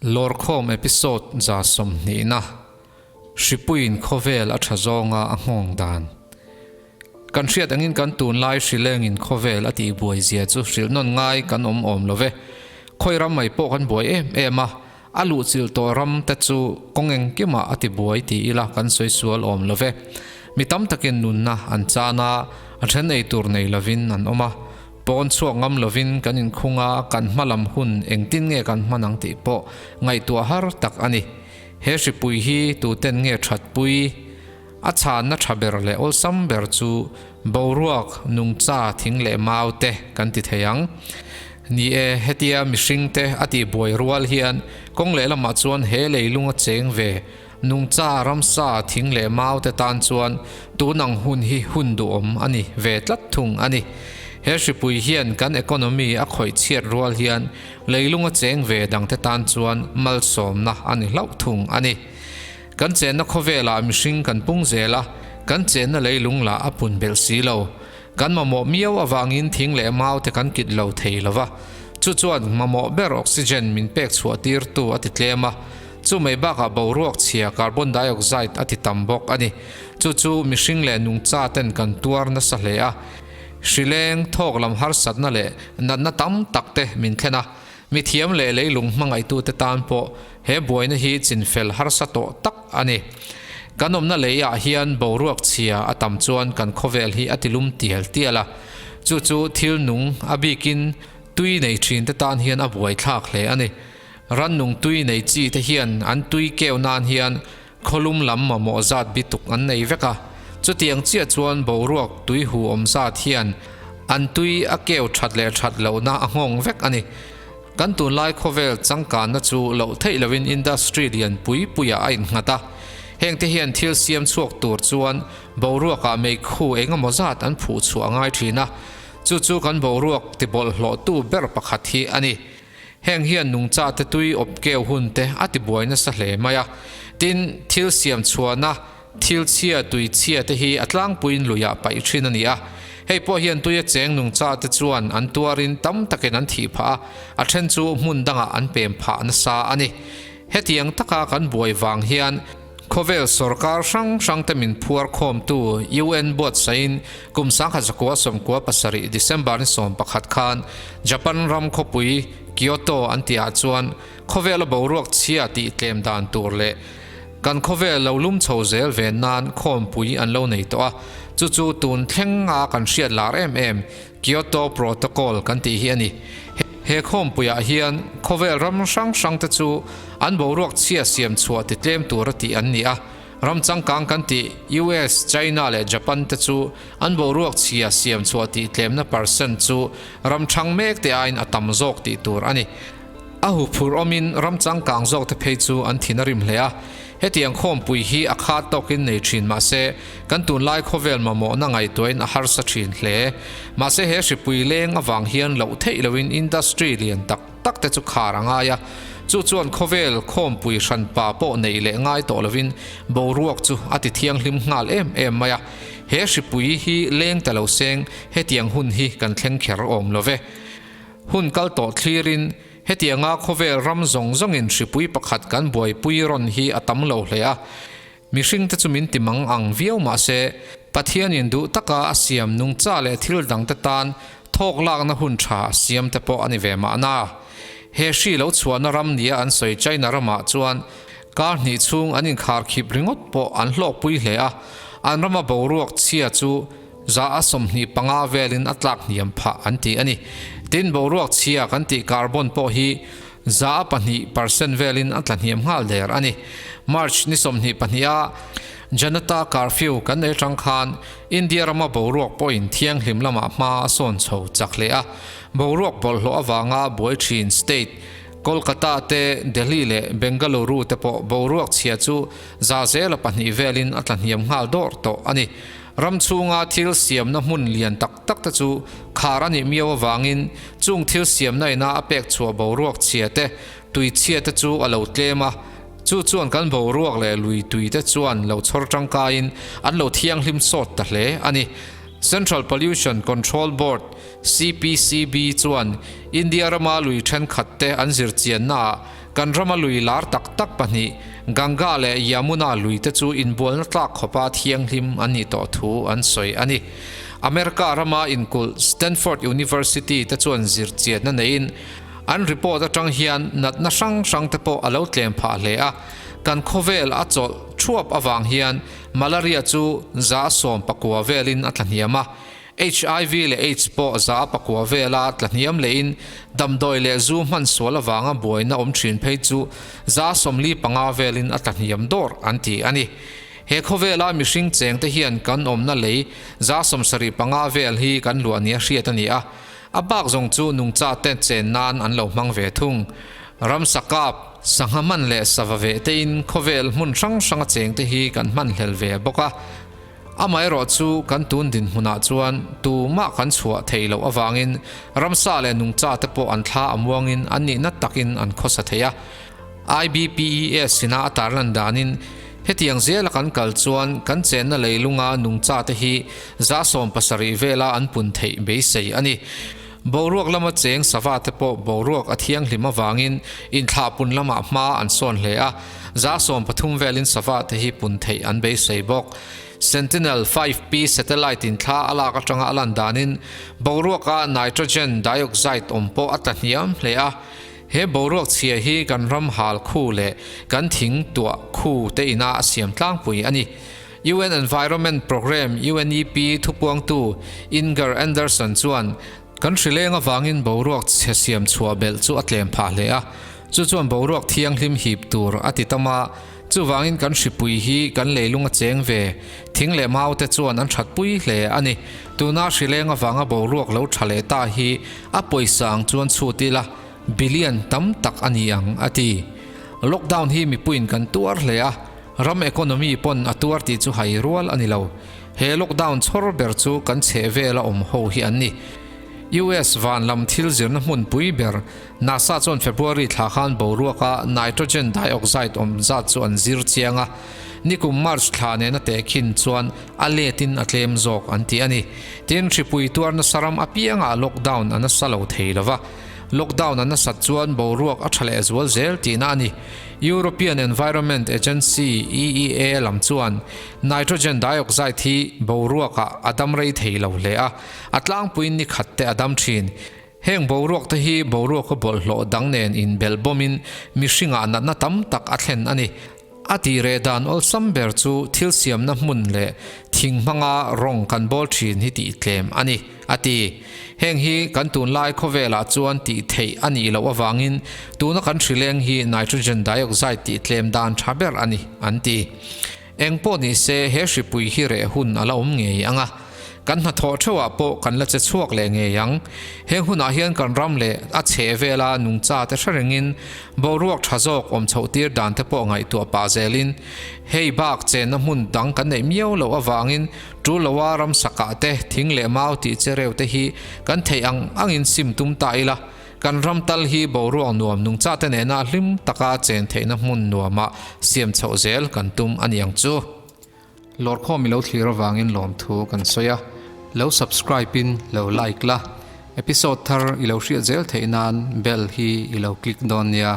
Lawrkhawm episode 120 na, Hripuiin khawvel a tha zawnga a nghawng dan. Kan hriat angin kan tunlai hrilengin khawvel a tihbuai zia chu hrilh nawn ngai kan awm awm lo ve. Khawi ram mai pawh kan buai em em a, a luhchilh tawh ram te chu kawng engkimah a tibuai ti ila kan sawi sual awm lo ve. Mi tam takin nunna an chan a, a then ei tur nei lovin an awm a. Pawn chhuak ngam lovin kan inkhung a, kan hma lam hun engtin nge kan hman ang tih pawh ngaihtuah har tak a ni. He hripui hi tuten nge thatpui? A chhanna tha ber leh awlsam ber chu boruak, nungcha, thing leh mau te kan ti thei ang. Ni e, hetia mihring te a tihbuai rual hian kawng lehlamah chuan he leilung a cheng ve Nungcha, ramsa, thing leh mau te tan chuan tun ang hun hi hun duhawm a ni ve tlat thung a ni. He hripui hian kan economy a khawih chhiat rual hian leilunga cheng ve dangte tan chuan malsawmna a ni hlauh thung a ni. Kan chenna khawvelah mihring kan pung zel a, kan chenna leilung lah a pun belh si lo. Kan mamawh miau avangin thing leh mau te kan kit lo thei lo va, chu chuan mamawh ber oxygen min pek chhuah tirtu a ti tlem a, Chu mai bakah boruak chhia carbon dioxide a ti tam bawk a ni. Chu chu mihring leh nungcha ten kan tuar nasa hle a. Hrileng, thawk lam harsatna leh natna tam tak te min thlen a. Mithiam leh leilung hmangaihtute tan pawh he buaina hi chinfel harsa tawh tak a ni. Kan awmna lei ah hian boruak chhia a tam chuan kan khawvel hi a tilum tial tial a. Chu chu thil nung a bikin tui nei thin te tan hian a buaithlak hle a ni. Rannung tui nei chi te hian an tui keu nan hian khawlum lam mamawh zat bi tuk an nei vek a, chutiang chiah chuan boruak tui hu awm zat hian an tui a keu that leh that lohna a nghawng vek a ni. Kan tunlai khawvel changkanna chu loh theih loin industry lian pui puiah a innghat a, hengte hian thil siam chhuak tur chuan boruakah meikhu engemaw zat an phuh chhuah a ngai thin a, chu chu kan boruak tibawlhhlawhtu ber pakhat hi a ni. Heng hian nungcha te tui awp keu hun te a ti buai nasa hle mai a. Tin, thil siam chhuahna thil chhia tui chhia te hi a tlangpuiin luiah paih thin a ni a. Hei pawh hian tuia cheng nungcha te chuan an tuarin tam takin an thih phah a, a then chu hmun dangah an pem phah nasa a ni. Hetiang taka kan buai vang hian Khawvel sorkar hrang hrang te min phuar khawmtu UN buatsaihin kum 1997 December ni 11 khan Japan ram khawpui Kyoto an tihah chuan khawvela boruak chhia tih tlem dan tur leh kan khawvel lo lum chho zel ve nan khawmpui an lo nei tawh a, chu chu tun thlenga kan hriat lar em em Kyoto Protocol kan tih hi a ni. He khawmpuiah hian khawvel ram hrang hrangte chu an boruak chhia siam chhuah ti tlem tura tih an ni a. Ram changkang kan tih US, China leh Japan te chu an boruak chhia siam chhuah tih tlemna percent chu ram thang mek te aiin a tam zawk tih tur a ni. A huphurh awmin ram changkang zawk te phei chu an thin a rim hle a. Hetiang khawmpui hi a khat tawkin nei thin mahse, kan tunlai khawvel mamawhna ngaihtuahin a harsa thin hle. Mahse he hripui leng avang hian loh theih loin industry lian tak tak te chu khar a ngai a, chu chuan khawvel khawmpui hranpa pawh neih leh ngai tawh loin boruak chu a ti thianghlim nghal em em mai a. He hripui hi leng ta lo seng hetiang hun hi kan thleng kher awm lo ve. Hun kal tawh thlirin Hetianga khawvel ram zawng zawngin hripui pakhat kan buaipui rawn hi a tam lo hle a, mihringte chu min ti mang ang viau mah se, Pathianin duh taka a siam nungcha leh thil dangte tan thawk lakna hun tha a siam te pawh a ni ve mahna. He hri lo chhuahna ram nia an sawi China ramah chuan kar hnih chhung an inkharkhip ringawt pawh an hlawkpui hle a, an rama boruak chhia chu 25% velin a tlak hniam phah an ti a ni. Tin, boruak chhia kan tih carbon pawh hi 2% velin a tla hniam nghal der a ni. March ni 22 a Janata curfew kan nei atang khan India rama boruak pawhin thianghlim lamah hma a sawn chho chak hle a. Boruak bawlhhlawh avanga buai thin state Kolkata te, Delhi leh Bengaluru te pawh boruak chhia chu 2% velin a tla hniam nghal dawr tawh a ni. Ram chhunga thil siamna hmun lian tak tak te chu khar a nih miau avangin chung thil siamna ina a pek chhuah boruak chhia te, tui chhia te chu a lo tlem a, chu chuan kan boruak leh lui tui te chuan lo chhawr tangkaiin an lo thianghlim sawt ta hle a ni. Central Pollution Control Board, CPCB, chuan India rama lui thenkhat te an zirchiannaah. Kan rama lui lar tak tak pahnih, Ganga leh Yamuna lui te chu inbualna tlak khawpa thianghlim an nih tawh thu an sawi a ni. America rama inkulh Stanford University te chuan zirchiatna neiin an report atang hian natna hrang hrang te pawh a lo tlem phah hle a, kan khawvel a chawlh thuap avang hian malaria chu 19% velin a tlahniam a. Hiv leh aids pawh 100% vela tlahniam lehin damdawi leh zu hman sual avanga buaina awm thin phei chu 45% velin a tlahniam dawr an ti a ni. He khawvela mihring chengte hian kan awmna lei 75% vel hi kan luah nia hriat a ni a, a bak zawng chu nungcha te chen nan an lo hmang ve thung. Ramsa kap, sangha hman leh sava veh tein khawvel hmun hrang hranga chengte hi kan hman hlel ve bawk a. Amaherawh chu kan tun dinhmunah chuan tumah kan chhuah theih loh avangin ramsa leh nungcha te pawh an thla a muangin an nihna takin an khawsa thei a. IBPES ina a tarlan danin hetiang zela kan kal chuan kan chenna leilunga nungcha te hi 70% vela an pun theih beisei a ni. Boruak lama cheng sava te pawh boruak a thianghlim avangin inthlahpun lamah hma an sawn hle a, 13% velin sava te hi pun theih an beisei bawk. Sentinel 5P satellite in thla a lak atanga a lan danin boruaka nitrogen dioxide awm pawh a tla hniam hle a, he boruak chhia hi kan ram hal khu leh kan thing tuah khu te ina a siam tlangpui a ni. UN Environment Programme, UNEP, thupuangtu Inger Andersen chuan, Kan hrileng avangin boruak chhe siam chhuah belh chu a tlem phah hle a, chu chuan boruak thianghlim hip tur a ti tam a, chuvangin kan hripui hi kan leilung a cheng ve, thing leh mau te chuan an thatpui hle a ni. Tuna hrileng avanga boruak lo tha leh ta hi a pawisa ang chuan chhut ila, billion tam tak a ni ang, a ti. Lockdown hi mipuiin kan tuar hle a. Ram economy pawn a tuar tih chu hai rual a ni lo. He lockdown chhawr ber chu kan chheh vela awm ho hi an ni. US van lam thil zirna hmunpui ber NASA chuan February thla khan boruaka nitrogen dioxide awm zat chu an zir chiang a, nikum March thla nena tehkhin chuan a letin a tlem zawk an ti a ni. Tin, hripui tuar nasa ram apiangah lockdown a nasa lo thei lo va. Lockdown a nasat chuan boruak a tha leh zual zel tihna a ni. European Environment Agency, EEA, lam chuan nitrogen dioxide hi boruakah a dam rei thei lo hle a, a tlangpuiin ni khat te a dam thin. Heng boruak te hi boruaka bawlhhlawh dang nen inbelh bawmin mihringah natna tam tak a thlen a ni. A tih reh dan awlsam ber chu thil siamna hmun leh thing hmanga rawng kan bawl thin hi tih tlem a ni, a ti. Heng hi kan tunlai khawvelah chuan tih theih a nih loh avangin tuna kan hrileng hi nitrogen dioxide tih tlem dan tha ber a ni, an ti. Eng pawh ni se he hripui hi reh hun a la awm ngei ang a. Kan hnathawh theuhah pawh kan la che chhuak leh ngei ang. Heng hunah hian kan ram leh a chheh vela nungcha te hre rengin boruak tha zawk awm chhoh tir dan te pawh ngaihtuah pah zelin hei bak chenna hmun dang kan neih miau loh avangin tul loa ramsa kah te, thing leh mau tih che reu te hi kan theih ang angin sim tum ta ila kan ram tal hi boruak nuam nungcha te nena hlim taka chen theihna hmun nuamah siam chhoh zel kan tum a niang chu. Lawrkhawm i lo thlir avangin lawmthu kan sawi a, lo subscribe in lo like la, episode thar i lo hriat zel theih nan bell hi i lo click dawn nia.